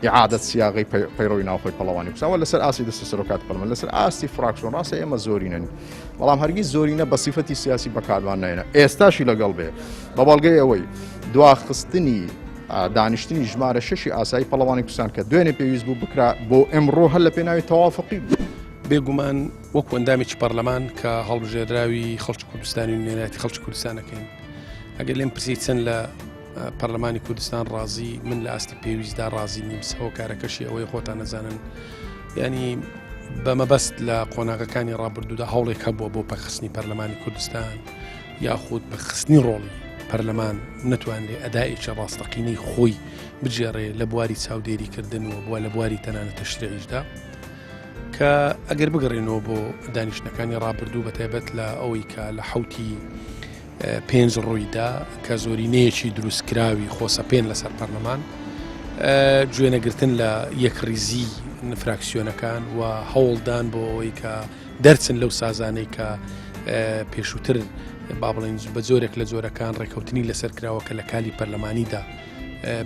ئیعادەت سیاغی پەیڕەوی ناوخۆی پەرلەمانی کوردستان وە لەسەر ئاستی دەستی سەرۆکاتی پەرلەمان لەسەر ئاستی فراکسیۆن ڕاستە ئێمە زۆرینەن بەڵام هەرگیز زۆرینە بە سیفەتی سیاسی بەکارمان نایەنە ئێستاشی لەگەڵ بێ بە بەڵگەی ئەوەی دواخستنی دانیشتنی ژمارە شەشی ئاسایی پەڵەوانی کوردستان کە دوێنێ پێویست بوو بکرا بۆ ئەمڕۆ هەر لە پێناوی تەوافقی بوو. بێگومان وەکو ئەندامێکی پەرلەمان کە هەڵبژێردراوی خەڵکی کوردستانی و نوێنەرایەتی خەڵکی کوردستان ئەکەین ئەگەر لێم پرسی چەند لە پەرلەمانی کوردستان ڕازی من لە ئاستی پێویستدا ڕازی نیم هۆکارەکەشی ئەوەی خۆتان نەزانن ینی بە مەبەست لە قۆناغەکانی ڕابردوودا هەوڵێک هەبووە بۆ پەخستنی پەرلەمانی کوردستان یاخود پەخستنی ڕۆڵی پەرلەمان نەتوانرێ ئەدایەکی ڕاستەقینەی خۆی بگێڕێ لە بواری چاودێریکردن و بووە لە بواری تەنانە تەشریعیشدا کە ئەگەر بگەڕێنەوە بۆ دانیشتنەکانی ڕابردوو بە تایبەت لە ئەوەی کە لە حوتی پێنج ڕوویدا کە زۆرینەیەکی دروستکراوی خۆسەپێن لەسەر پەرلەمان گوێنەگرتن لە یەکڕیزی فراکسیۆنەکان و هەوڵدان بۆ ئەوەی کە دەرچن لەو سازانەی کە پێشووتر با بڵێن بە جۆرێک لە جۆرەکان ڕێککەوتنی لەسەر کراوە کە لە کالی پەرلەمانیدا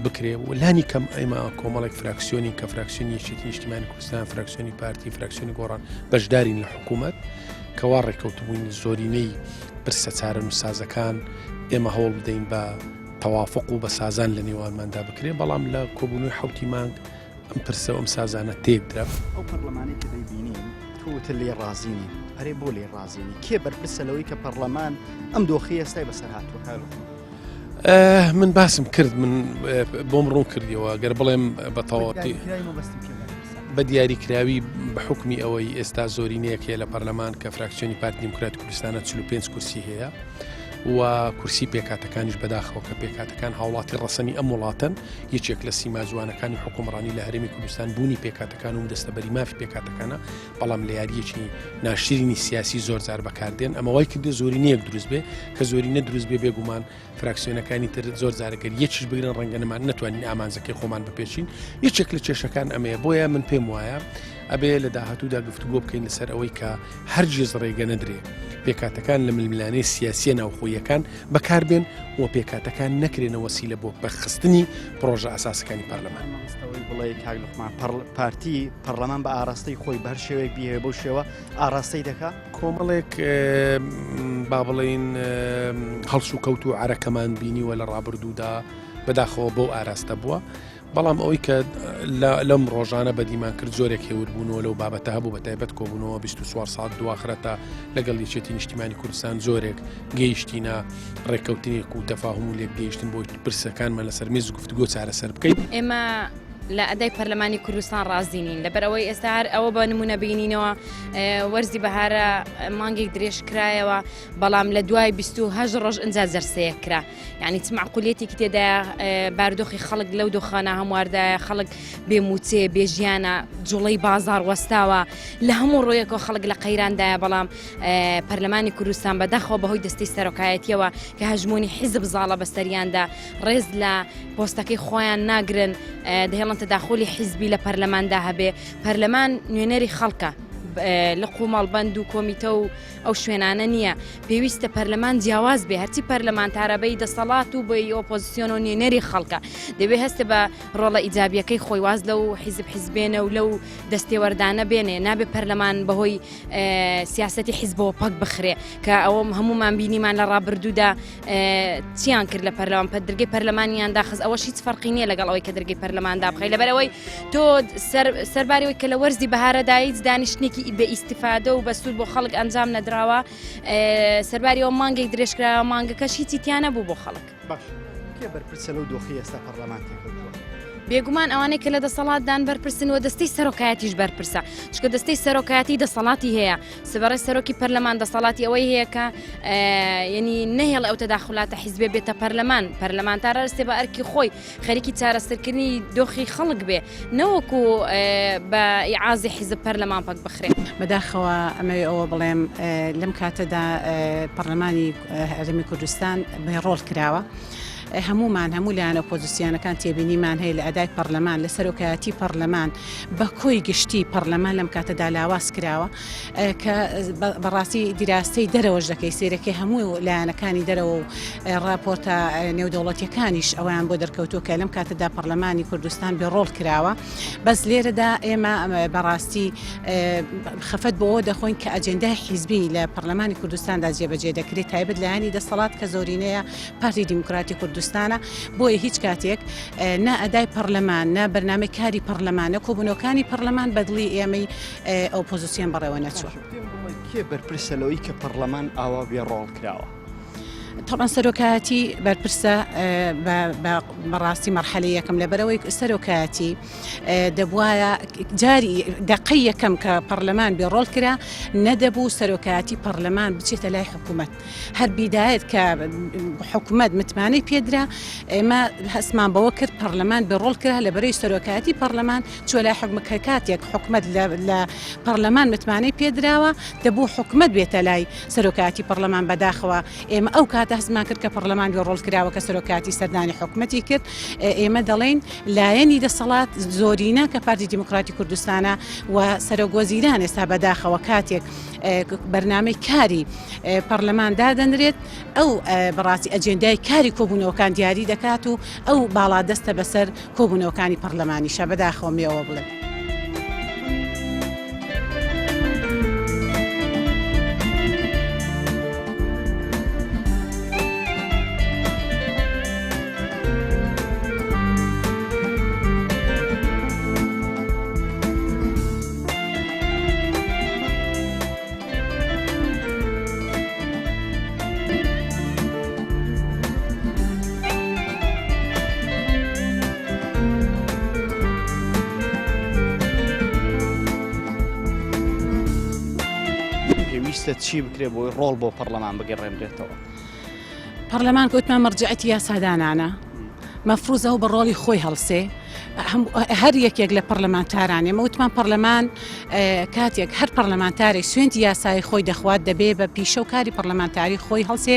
بکرێ و لانی کەم ئێمە کۆمەڵێک فراکسیۆنی کە فراکسیۆنی یەکێتی نیشتیمانی کوردستان فراکسیۆنی پارتی فراکسیۆنی گۆڕان بەشدارین لە حکوومەت کەوا ڕێککەوتبووین زۆرینەی پرسە چارەنووسسازەکان ئێمە هەوڵ بدەین بە تەوافق و بە سازان لە نێوانماندا بکرێ بەڵام لە کۆبوونەوەی حوتی مانگ ئەم پرسە و ئەم سازانە تێکدرا. ئەو پەرلەمانەی کە دەیبینین تۆ وتت لێی ڕازی نیم، ئەرێ بۆ لێی ڕازی نی؟ کێ بەرپرسە لەوەی کە پەرلەمان ئەم دۆخەی ئێستای بەسەر هاتووە؟ من باسم کرد من بۆم ڕوون کردیەوە گەر بڵێم بە تەواوەتی بە دیاریکراوی بە حکمی ئەوەی ئێستا زۆرینەیەک هەیە لە پەرلەمان کە فراکسیۆنی پارتی دیموکراتی کوردستانە 45 کورسی هەیە و کورسی پێکاتەکانیش بەداخەوە کە پێکاتەکان هاوڵاتی ڕەسەنی ئەم وڵاتن یەکێک لە سیما جوانەکانی حکومڕانی لە هەرێمی کوردستان بوونی پێکاتەکان و دەستەبەری مافی پێکاتەکانە بەڵام لە یاریەکی ناشرینی سیاسی زۆر جار بەکاردێن ئەمە وای کردێ زۆرینەیەک دروست بێ کە زۆرینە دروست بێ بێگومان فراکسیۆنەکانی تر زۆر جارەگەر یەکیش بگرن ڕەنگە نەمان نەتوانین ئامانجەکەی خۆمان بپێچین یەکێک لە کێشەکان ئەمەیە بۆیە من پێم وایە ئەبێ لە داهاتوودا گفتوگۆ بکەین لەسەر ئەوەی کە هەرگیز ڕێگە نەدرێ پێکاتەکان لە ململانێ سیاسیە ناوخۆیەکان بەکاربێن و پێکاتەکان نەکرێنە وەسیلە بۆ پەخستنی پرۆژە ئەساسەکانی پەرلەمان. بڵێ کاک لوقمان پارتی پەرلەمان بە ئاراستەی خۆی بە هەر شێوەیەک بیهەوێ بەو شێوە ئاراستەی دەکا؟ کۆمەڵێک با بڵێین هەڵسوکەوت و عەرەکەمان بینیوە لە ڕابردوودا بەداخەوە بەو ئاراستە بووە بەڵام ئەوەی کە لەم ڕۆژانە بەدیمان کرد زۆرێک هێوربوونەوە لەو بابەتە هەبوو بە تایبەت کۆبوونەوە 24 ساعت دواخرا تا لەگەڵ یەکێتی نیشتیمانی کوردستان زۆرێک گەیشتینە ڕێککەوتنێک و تەفاهم و لێک گەیشتن بۆ پرسەکانمان لەسەر مێز گفتوگۆ چارەسەر بکەین. ئێمە. لە ئەدای پەرلەمانی کوردستان ڕازی نین لەبەر ئەوەی ئێستا هەر ئەوە بە نمونە بینینەوە وەرزی بەهارە مانگێک درێژ کرایەوە بەڵام لە دوای 28 ڕۆژ ئەجا جەرسەیەک کرا یعنی چ معقولیەتێکی تێدا بارودۆخی خەڵک لەو دۆخانە هەمواردایە خەڵک بێ موچێ بێژیانە جوڵەی بازار وەستاوە لە هەموو ڕۆیەکەوە خەڵک لە قەیراندایە بەڵام پەرلەمانی کوردستان بەداخەوە بەهۆی دەستەی سەرۆکایەتیەوە کە هەژمونی حیزب زاڵە بەسەریاندا ڕێز لە پۆستەکەی خۆیان ناگرن دەهێڵن تەداخلی حیزبی لە پەرلەماندا هەبێ پەرلەمان نوێنەری خەڵکە لق و مەڵبەند و کۆمیتە و ئەو شوێنانە نییە پێویستە پەرلەمان جیاواز بێ هەرچی پەرلەمانتارە بەی دەسەڵات و بەی ئۆپۆزیسیۆن و نوێنەری خەڵکە دەبێ هەستە بە ڕۆڵە ئیجابیەکەی خۆی واز لەو حیزب حیزبێنە و لەو دەستێوەردانە بێنێ نابێ پەرلەمان بەهۆی سیاسەتی حیزبەوە پەک بخرێ کە ئەوەم هەمومان بینیمان لە ڕابردوودا چیان کرد لە پەرلەمان پە درگەی پەرلەمانیان داخست ئەوەش هیچ فەرقی نییە لەگەڵ ئەوەی کە درگەی پەرلەمان دابخی لەبەرەوەی تۆ سەرباریەوەی کە لە وەرزی بەهارەدا هیچ دانیشتێکی بە ئیسیفادە و بەسوود بۆ خەڵک ئەنجام نەدراوە سەرباریەوە مانگێک درێژکراوە مانگەکەش هیچی تیانە بوو بۆ خەڵک. باش کێ بەرپرسە لەو دۆخی ئێستا پەرلەمان تێکەوتووە؟ بێگومان ئەوانەی کە لە دەسەڵاتدان بەرپرسن و دەستەی سەرۆکایەتیش بەرپرسە چکە دەستەی سەرۆکایەتی دەسەڵاتی هەیە سبەڕێ سەرۆکی پەرلەمان دەسەڵاتی ئەوەی هەیە کە ینی نەهێڵ ئەو تەداخلاتە حیزبێ بێتە پەرلەمان پەرلەمانتار هەستێ بە ئەرکی خۆی خەریکی چارەسەرکردنی دۆخی خەڵک بێ نەوەکو بە ئیعازی حیزب پەرلەمان پەک بخرێ. بەداخەوە ئەمەوێ ئەوە بڵێم لەم کاتەدا پەرلەمانی هەرێمی کوردستان بێ ڕۆڵ کراوە. هەمومان هەموو لایەنە ئۆپۆزیسیۆنەکان تێبینیمان هەیە لە ئەدای پەرلەمان لە سەرۆکایەتی پەرلەمان بە کۆی گشتی پەرلەمان لەم کاتەدا لاواز کراوە کە بەڕاستی دیراستەی دەرەوەش دەکەی سیرەکەی هەموو لایەنەکانی دەرەوە و راپۆرتە نێودەوڵەتیەکانیش ئەویان بۆ دەرکەوتووە کە لەم کاتەدا پەرلەمانی کوردستان بێ ڕۆڵ کراوە بەس لێرەدا ئێمە بەڕاستی خەفەت بۆ ئەوە دەخۆین کە ئەجێندای حیزبی لە پەرلەمانی کوردستاندا جێبەجێ دەکرێت تایبەت لایەنی دەسەڵات کە زۆرینەیە پارتی دیموکراتی کوردستانە بۆیە هیچ کاتێک نە ئەدای پەرلەمان نە بەرنامەی کاری پەرلەمان نە کۆبوونەوەکانی پەرلەمان بەدڵی ئێمەی ئۆپۆزیسیۆن بەڕێوە نەچووە. کێ بەرپرسە لەوەی کە پەرلەمان ئاوا بێ ڕۆڵ کراوە؟ تەبعەن سەرۆکایەتی بەرپرسە بەڕاستی مەرحەلەی یەکەم لەبەرەوەی سەرۆکایەتی دەبواە جاری دقەی یەکەم کە پەرلەمان بێ ڕۆڵ کرا نەدەبوو سەرۆکایەتی پەرلەمان بچێتە لای حکوومەت هەر بیدایەت کە حکوومەت متمانەی پێدرا ئێمە هەستمان بەوە کرد پەرلەمان بێ ڕۆڵ کرا لە بەرەی سەرۆکایەتی پەرلەمان چوە لای حکومە کە کاتێک حکومەت لە پەرلەمان متمانەی پێدراوە دەبوو حکومەت بێتە لای سەرۆکایەتی پەرلەمان بەداخەوە ئێمە ئەو کاتە هەستمان کرد کە پەرلەمان بێ ڕۆڵ کراوە کە سەرۆکایەتی سەردانی حکومەتی کرد ئێمە دەڵێین لایەنی دەسەڵات زۆرینە کە پارتی دیموکراتی کوردستانە و سەرۆک وەزیران ئێستا بەداخەوە کاتێک بەرنامەی کاری پەرلەمان دادەنرێت ئەو بەڕاستی ئەجێندای کاری کۆبوونەوەکان دیاری دەکات و ئەو باڵادەستە بەسەر کۆبوونەوەکانی پەرلەمانیشە بەداخەوە مێوە بڵێم. پێویستە چی بکرێت بۆی ڕۆڵ بۆ پەرلەمان بگەڕێنرێتەوە؟ پەرلەمان گوتمان مەرجعەتی یاسادانانە مەفروزە و بە ڕۆڵی خۆی هەڵسێ هەر یەکێک لە پەرلەمانتاران ئێمە وتمان پەرلەمان کاتێک هەر پەرلەمانتارێک سوێندی یاسایی خۆی دەخوات دەبێ بە پیشە و کاری پەرلەمانتاری خۆی هەڵسێ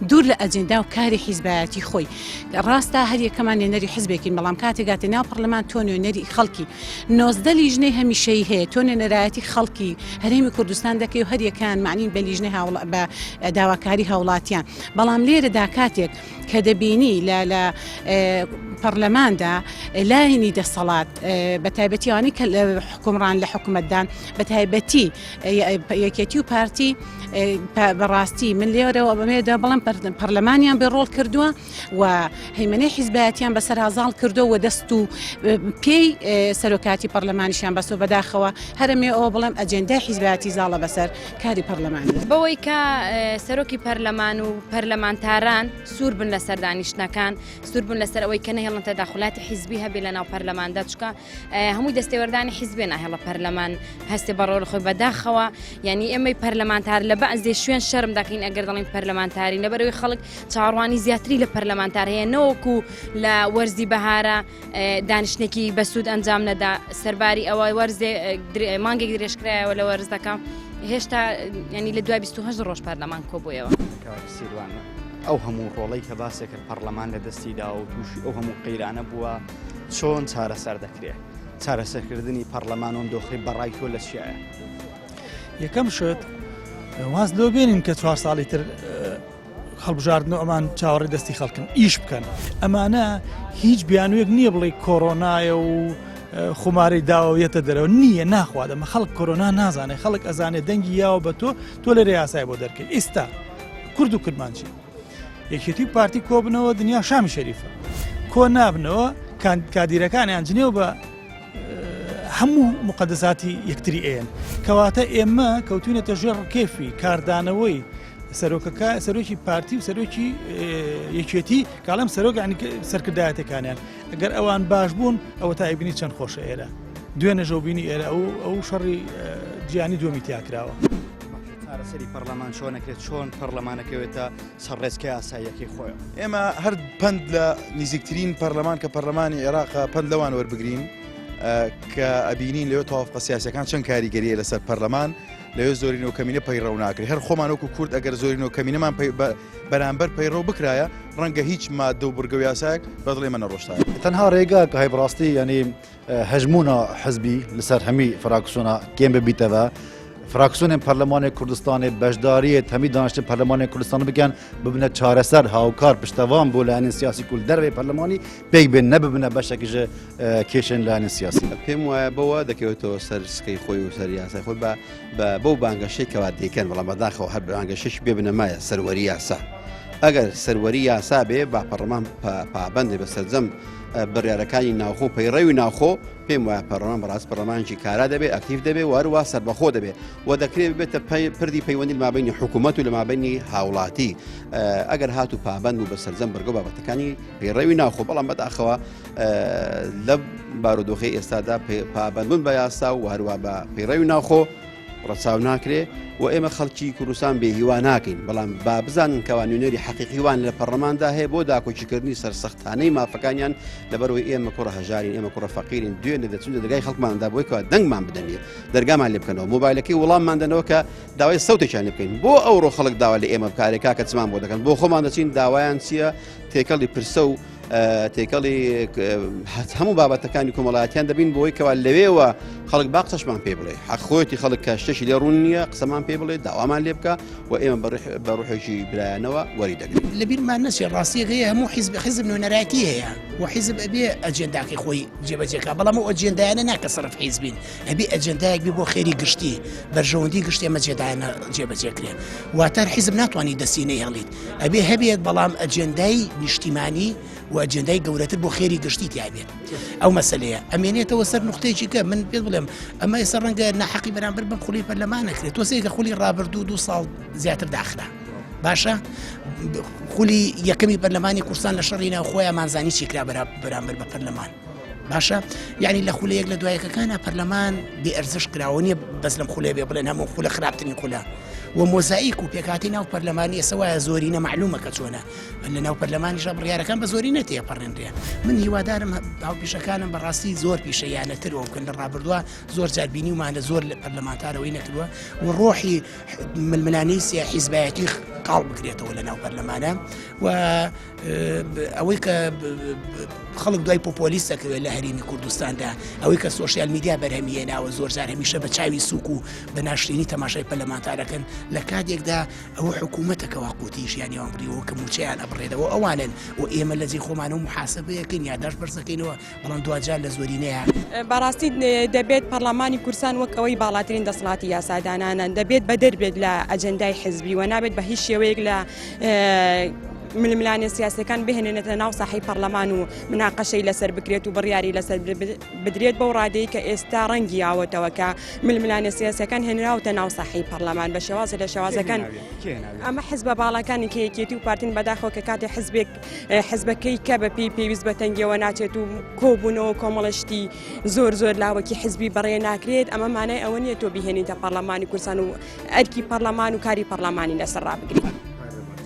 دوور لە ئەجندا و کاری حیزبایەتی خۆی ڕاستە هەر یەکەمان نوێنەری حزبێکین بەڵام کاتێک گاتە ناو پەرلەمان تۆ نوێنەری خەڵکی 19 لیژنەی هەمیشەیی هەیە تۆ نوێنەرایەتی خەڵکی هەرێمی کوردستان دەکەی و هەریەکان معنین بە لیژنەی هاوڵ بە داواکاری هاوڵاتیان بەڵام لێرەدا کاتێک کە دەبینی لە لە پەرلەماندا لایەنی دەسەڵات بە تایبەتی ئەوانەی کە لە حکومڕان لە حکومەتدان بە تایبەتی یەکێتی و پارتی بەڕاستی من لێرەوە بەمێدا بەڵام پەرلەمانیان بێ ڕۆڵ کردووە و هەیمنەی حیزبایەتیان بەسەر هازاڵ کردووە و دەست و پێی سەرۆکاتی پەرلەمانیشیان بەسۆ بەداخەوە هەرەمێ ئەوە بڵێم ئەجێندای حیزبایەتی زاڵە بەسەر کاری پەرلەمانی. بەوەی کە سەرۆکی پەرلەمان و پەرلەمانتاران سوور بن لەسەر دانیشتنەکان، سوور بن لەسەر ئەوەی کە نەهێڵن تەداخولاتی حیزبی هەبێ لەناو پەرلەمان. پەرلەماندا چکە هەمووی دەستێوەردانی حیزبێ ناهێڵە پەرلەمان هەستێ بە ڕۆڵی خۆی بەداخەوە یعنی ئێمەی پەرلەمانتار لە بەعزێ شوێن شەرم دەکەین ئەگەر دەڵێن پەرلەمانتاری لەبەرەوەی خەڵک چاوەڕوانی زیاتری لە پەرلەمانتار هەیە نەوەکو لە وەرزی بەهارە دانیشتێکی بەسوود ئەنجام نەدا سەرباری ئەوە وەرزێ مانگێک درێژکرایەوە لە وەرزەکە هێشتا ینی لە دوای 28 ڕۆژ پەرلەمان کۆبوویەوە. سیروان ئەو هەموو ڕۆڵەی کە باسێک کرد پەرلەمان لە دەستی دا و تووشی ئەو هەموو قەیرانە بووە چۆن چارەسەر دەکرێت چارەسەرکردنی پەرلەمان و دۆخی بەڕای تۆ لە چیایە؟ یەکەم شت واز لۆ بێنین کە چوار ساڵی تر هەڵبژاردن و ئەمان چاوەڕێی دەستی خەڵکن ئیش بکەن ئەمانە هیچ بیانوویەک نییە بڵێ کۆرۆنایە و خمارەی داوە یەتە دەرەوە نییە ناخوات ئەمە خەڵک کۆرۆنا نازانێت خەڵک ئەزانێت دەنگی یاوە بە تۆ تۆ لێرە یاسای بۆ دەرکەی ئێستا کورد و کرمانجی یەکێتی و پارتی کۆبنەوە دنیا شامی شەریفە کۆ نابنەوە کادیرەکانیان جنێو بە هەموو مقدساتی یەکتری ئێن کەواتە ئێمە کەوتوینەتە ژێر ڕکێفی کاردانەوەی سەرۆکەکە سەرۆکی پارتی و سەرۆکی یەکێتی کاڵم سەرۆک ینی سەرکردایەتەکانیان ئەگەر ئەوان باش بوون ئەوە تا ئەیبینی چەند خۆشە ئێرە دوێنێ ژەوبینی ئێرە ئەو ئەو شەڕی جیانی دووەمی تیاکراوە. چارەسەری پەرلەمان چۆن ئەکرێت چۆن پەرلەمانەکەوێتە سەر ڕێچکە یاساییەکەی خۆی ئێمە هەر پەند لە نزیکترین پەرلەمان کە پەرلەمانی عێراقە پەند لەوان وەربگرین کە ئەبینین لەوێ تەوافقە سیاسەکان چەند کاریگەریە لەسەر پەرلەمان لەوێ زۆرینە و کەمینە پەیڕەو ناکرێت هەر خۆمان وەکو کورد ئەگەر زۆرینە و کەمینەمان بەرامبەر پەیڕەو بکرایە ڕەنگە هیچ مادە و بڕگە و یاسایەک بە دڵی ئێمە نەڕۆشتایە. تەنها ڕێگا کە هەی بەڕاستی یانی هەژموونە حزبی لەسەر هەمی فراکسیۆنە کێم ببیتەوە فراکسیۆنên پەرلەمانê Kurdistanê beşdariyê hemî daniştin پەرلەمانê Kurdistanê bikin bibine çareser hawkar piştevan bo لایەنên siyasî ku li dervê پەرلەمانی pêk bên ne bibine beşek ji کێشەن لایەنی سیاسی. پێم وایە بەوە دەکەوێتەوە سەر سکەی خۆی و سەر یاسای خۆی بە بە بەو بانگەشەی کەوا دەیکەن بەڵام بەداخەوە هەر بانگەشەش بێ بنەمایە سەروەری یاسا ئەگەر سەروەری یاسا بێ با پەڕلەمان پابەندێ بە سەرجەم بڕیارەکانی ناوخۆ پەیڕەوی ناوخۆ پێم وایە پەرلەمان بەڕاست پەرلەمانێکی کارا دەبێت ئەکتیڤ دەبێت و هەروە سەربەخۆ دەبێت و دەکرێت ببێتە پردی پەیوەندی لە مابینی حکوومەت و لە مابینی هاوڵاتی ئەگەر هاتوو پابند بوو بە سەرجەم بڕگە بابەتەکانی پەیڕەوی ناوخۆ بەڵام بەداخەوە لە بارودۆخی ئێستادا پابندبوون بە یاسا و هەروە بە پەیڕەوی ناوخۆ ڕەچاو ناکرێ و ئێمە خەڵکی کوردستان بێ هیوا ناکەین بەڵام با بزانن کەوا نوێنەری حەقیقیوان لە پەرلەماندا هەیە بۆ داکۆکیکردنی سەرسەختانەی مافەکانیان لەبەرەوەی ئێمە کوڕە هەژارین ئێمە کوڕە فەقیرین دوێنێ دەچون لە دەرگای خەڵکماندا بۆی کەوا دەنگمان بدەنێ دەرگامان لێ بکەنەوە مۆبایلەکەی وڵاممان دەنەوە کە داوای سەوتێکیان لێ بکەین بۆ ئەوڕۆ خەڵک داوا لە ئێمە بکارێ کاکە چمان بۆ دەکەن بۆ خۆمان دەچین داوایان چییە تێکەڵی پرسە و تێکەڵی هەموو بابەتەکانی کۆمەڵایەتیان دەبین بۆی کەوا لەوێوە خەڵک با قسەشمان پێ بڵێ حەق خۆیەتی خەڵک کە شتێکی لێ ڕوون نییە قسەمان پێ بڵێ داوامان لێ بکە و ئێمە بە ڕوحێکی برایانەوە وەری دەگرین. لەبیرمان نەچێت ڕاستیەک هەیە هەموو حیزب حیزب نوێنەرایەتی هەیە و حیزب ئەبێ ئەجێنداکەی خۆی جێبەجێ کا بەڵام ئەو ئەجێندایانە ناکە سەرف حیزبین ئەبێ ئەجێندایەک بێ بۆ خێری گشتی بەرژەوەندی گشتی ئەم ئەجێندایانە جێبەجێ کرێ واتە حیزب ناتوانانی دەستی نەیهێڵیت ئەبێ هەبێت بەڵام ئەجێندای نیشتیمانی و ئەجێندای گەورەتر بۆ خێری گشتی تیابێت ئەو مەسلەیە ئەمێنێتەوە سەر نقطەیەکی کە من پێت بڵێم ئەمە ئێستا ڕەنگە ناحەقی بەرامبەر بەم خولی پەرلەمان نەکرێت تۆ سەیرکە خولی ڕابردوو دو ساڵ زیاتر داخرا باشە خولی یەکەمی پەرلەمانی کوردستان لە شەڕی ناوخۆیان مانزانی چی کرا بەرامبەر بە پەرلەمان باشە یعنی لە خولە یەک لە دوایەکەکانە پەرلەمان بێ ئەرزش کراوە نییە بەس لەم خولێ بێ بڵێن هەموو خولە خراپترین خولە و مۆزایک و پێکاتی ناو پەرلەمانی ئێستا وایە زۆرینە معلومە کە چۆنە لە ناو پەرلەمانیشا بڕیارەکان بە زۆری نەتێپەڕێنرێ من هیوادارم هاوپیشەکانم بەڕاستی زۆر پیشەیانەتر ئەو بکەن لە ڕابردووە زۆر جار بینیومانە زۆر لە پەرلەمانتارەوەی نەکردووە و ڕۆحی ململانێی سیا حیزبایەتی کاڵ بکرێتەوە لە ناو پەرلەمانە و ئەوەی کە خەڵک دوای پۆپۆلیست دەکەوێت لە هەرێمی کوردستاندا ئەوەی کە سۆشیال میدیا بەرهەمی هێناوە زۆر جار هەمیشە بە چاوی سوک و بە ناشرینی تەماشای پەرلەمانتارەکەن لە کاتێکدا ئەوە حکوومەتە کەوا قوتی ژیانی ئەوان بڕیوە کە مووچەیان ئەبڕێتەوە ئەوانن و ئێمە لە جێی خۆمانەوە محاسبەیەکەین یاداشت بەرزەکەینەوە بەڵام دواجار لە زۆرینەیە. بەڕاستی دەبێت پەڕلەمانی کوردستان وەک ئەوەی باڵاترین دەسەڵاتی یاسادانانە دەبێت بەدەر بێت لە ئەجەندای حزبی و نابێت بە هیچ شێوەیەک لە. ململانێ سیاسەکان بهێنێنێتە ناو ساحەی پەرلەمان و مناقەشەی لەسەر بکرێت و بڕیاری لەسەر بدرێت بەو ڕادەی کە ئێستا ڕەنگی یاوەتەوە کە ململانێ سیاسەکان هێنراوتە ناو ساحەی پەرلەمان بە شێوازە لە شێوازەکان ئەمە حزبە باڵاکانی کە یەکێتی و پارتین بەداخەوە کە کاتێ حزبێک حزبەکەی کە بە پێی پێویست بە تەنگیەوە ناچێت و کۆبوونەوە کۆمەڵە شتی زۆر زۆر لاوەکی حزبی بەڕێ ناکرێت ئەمە مانای ئەوە نییە تۆ بهێنیتە پەرلەمانی کوردستان و ئەرکی پەرلەمان و کاری پەرلەمانی لەسەر ڕابگری.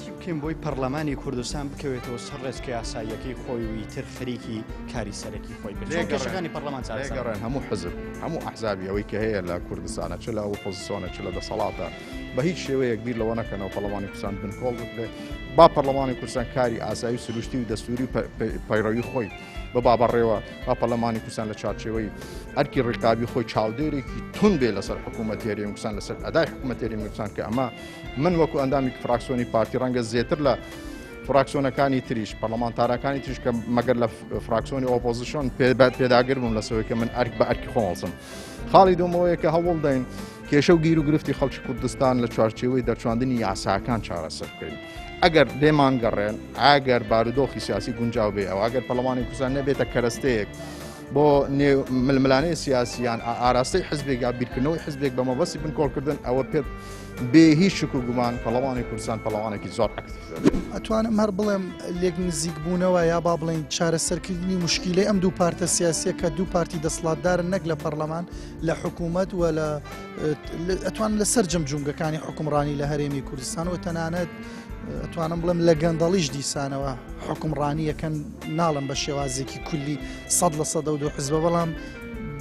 چی بکەین بۆی پەرلەمانی کوردستان بکەوێتەوە سەر ڕێچکە یاساییەکەی خۆی و ئیتر خەریکی کاری سەرەکی خۆی بێت؟ چۆن کێشەکانی پەرلەمان چارەسەر لێگەڕێن هەموو حزب هەموو ئەحزابی ئەوەی کە هەیە لە کوردستانە چ لە ئۆپۆزیسیۆنە چ لە دەسەڵاتە بە هیچ شێوەیەک بیر لەوە نەکەنەوە پەرلەمانی کوردستان بنکۆڵ بکرێت با پەرلەمانی کوردستان کاری ئاسایی و سروشتی و دەستوری و پەیڕەوی خۆی ببا بەڕێوە با پەرلەمانی کوردستان لە چوارچێوەی ئەرکی ڕیقابی خۆی چاودێرێکی تون بێ لەسەر حکوومەتی هەرێمی کوردستان لەسەر ئەدای حکوومەتی هەرێمی کوردستان کە ئەمە من وەکو ئەندامی فراکسیۆنی پارتی ڕەنگە زیاتر لە فراکسیۆنەکانی تریش پەرلەمانتارەکانی تریش کە مەگەر لە فراکسیۆنی ئۆپۆزیسیۆن پێداگر بووم لەسەوەی کە من ئەرک بە ئەرکی خۆم هەڵسم خاڵی دووەمەوەیە کە هەوڵ دەین کێشە و گیر و گرفتی خەڵکی کوردستان لە چوارچێوەی دەرچواندنی یاساکان چارەسەر بکەین. ئەگەر لێمان گەڕێن، ئەگەر بارودۆخی سیاسی گونجاو بێ ئەو ئەگەر پەرلەمانی کوردستان نەبێتە کەرەستەیەک بۆ ململانێ سیاسیان ئاراستەی حزبێک یا بیرکردنەوەی حزبێک بە مەبەستی بنکۆڵکردن ئەوە پێ بێ هیچ شک و گومان پەرلەمانی کوردستان پەرلەمانێکی زۆر ئەکتیڤ دەبێت. ئەتوانم هەر بڵێم لێک نزیک بوونەوە یا با بڵێین چارەسەرکردنی موشکیلەی ئەم دوو پارتە سیاسیە کە دوو پارتی دەسڵاتدارن نەک لە پەرلەمان لە حکوومەت و لە ئەتوانم لە سەرجەم جومگەکانی حکومڕانی لە هەرێمی کوردستان و تەنانەت ئەتوانم بڵێم لە گەندەڵیش دیسانەوە حکومڕانیەکەن ناڵم بە شێوازێکی کولی سەد لە سەدە و دوو حزبە بەڵام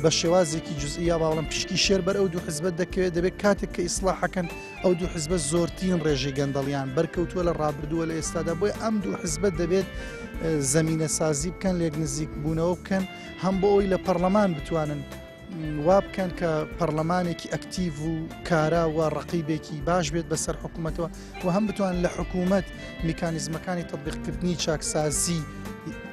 بە شێوازێکی جزئی یا باڵم پشکی شێر بەر ئەو دوو حزبە دەکەوێت دەبێت کاتێک کە ئیسلاحەکەن ئەو دوو حزبە زۆرترین ڕێژەی گەندەڵیان بەرکەوتووە لە ڕابردووە لە ئێستادا بۆی ئەم دوو حزبە دەبێت زمینە سازی بکەن لێک نزیک بوونەوە بکەن هەم بۆ ئەوی لە پەرلەمان بتوانن وا بکەن کە پەرلەمانێکی ئەکتیڤ و کارا و ڕقیبێکی باش بێت بەسەر حکوومەتەوە و هەم بتوان لە حکوومەت میکانیزمەکانی تطبیقکردنی چاکسازی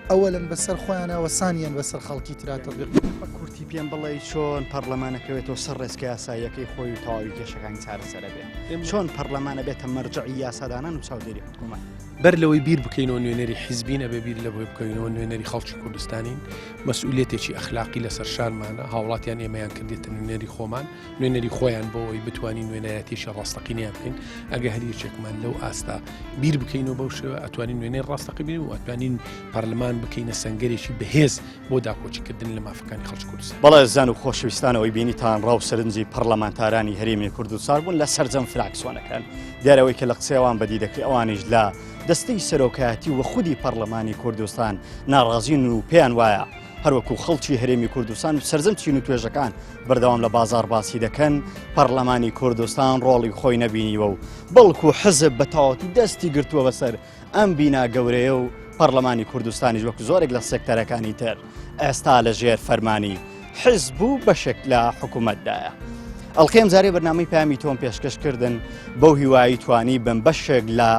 ئەوەلەن بەسەر خۆیانەوە سانیان بەسەر خەڵکی ترا تطبیق بە کورتی پێم بڵێ چۆن پەرلەمانەکەوێتەوە سەر ڕێچکە یاساییەکەی خۆی و تەواوی کێشەکانی چارەسەرە بێ چۆن پەرلەمانە بێتە مەرجعی یاسادانان و چاودێری حکوومەت بەر لەوەی بیر بکەینەوە نوێنەری حیزبین ئەبێ بیر لەوەی بکەینەوە نوێنەری خەڵکی کوردستانین مەسئولیەتێکی ئەخلاقی لەسەر شانمانە هاوڵاتیان ئێمەیان کردێتە نوێنەری خۆمان نوێنەری خۆیان بۆ ئەوەی بتوانین نوێنەرایەتیی ڕاستەقینەیان بکەین ئەگە هەر یەکێکمان لەو ئاستا بیر بکەینەوە بەو شێوە ئەتوانین نوێنەری ڕاستەقی بین و ئەتوانین پەرلەمان بکەینە سەنگەرێکی بەهێز بۆ داکۆکیکردن لە مافەکانی خەڵکی کوردستان. بەڵێ ئازیزان و خۆشەویستان ئەوەی بینیتان ڕا و سەرنجی پەرلەمانتارانی هەرێمی کوردستان بوون لە سەرجەم فراکسیۆنەکان دیارە ئەوەی کە لە قسەی ئەوان بەدی دەکرێت ئەوانیش لە دەستەی سەرۆکایەتی و خودی پەرلەمانی کوردستان ناڕازین و پێیان وایە هەروەکو خەڵکی هەرێمی کوردستان و سەرجەم چین و توێژەکان بەردەوام لە بازار باسی دەکەن پەرلەمانی کوردستان ڕۆڵی خۆی نەبینیوە و بەڵکو حزب بە تەواوەتی دەستی گرتووە بەسەر ئەم بینا گەورەیە و پەرلەمانی کوردستانیش وەکو زۆرێک لە سێکتەرەکانی تر ئێستا لە ژێر فەرمانی حزب و بەشێک لە حکوومەتدایە. ئەڵقەی ئەمجارەی بەرنامەی پەیامی تۆم پێشکەش کردن بەو هیوایی توانی بم بەشێک لە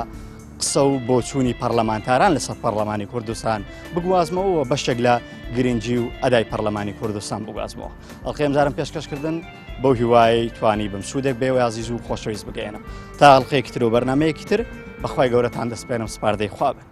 قسە و بۆچوونی پەرلەمانتاران لەسەر پەرلەمانی کوردستان بگوازمەوە و بەشێک لە گرنگی و ئەدای پەرلەمانی کوردستان بگوازمەوە ئەڵقەی ئەمجارم پێشکەشکردن بەو هیوایەی توانی بم سوودێک بەێوە ئازیز و خۆشەویست بگەێنم تا ئەڵقەیەکی تر و بەرنمەیەکی تر بەخوای گەورەتان دەسپێنم سپاردەی خوا بن.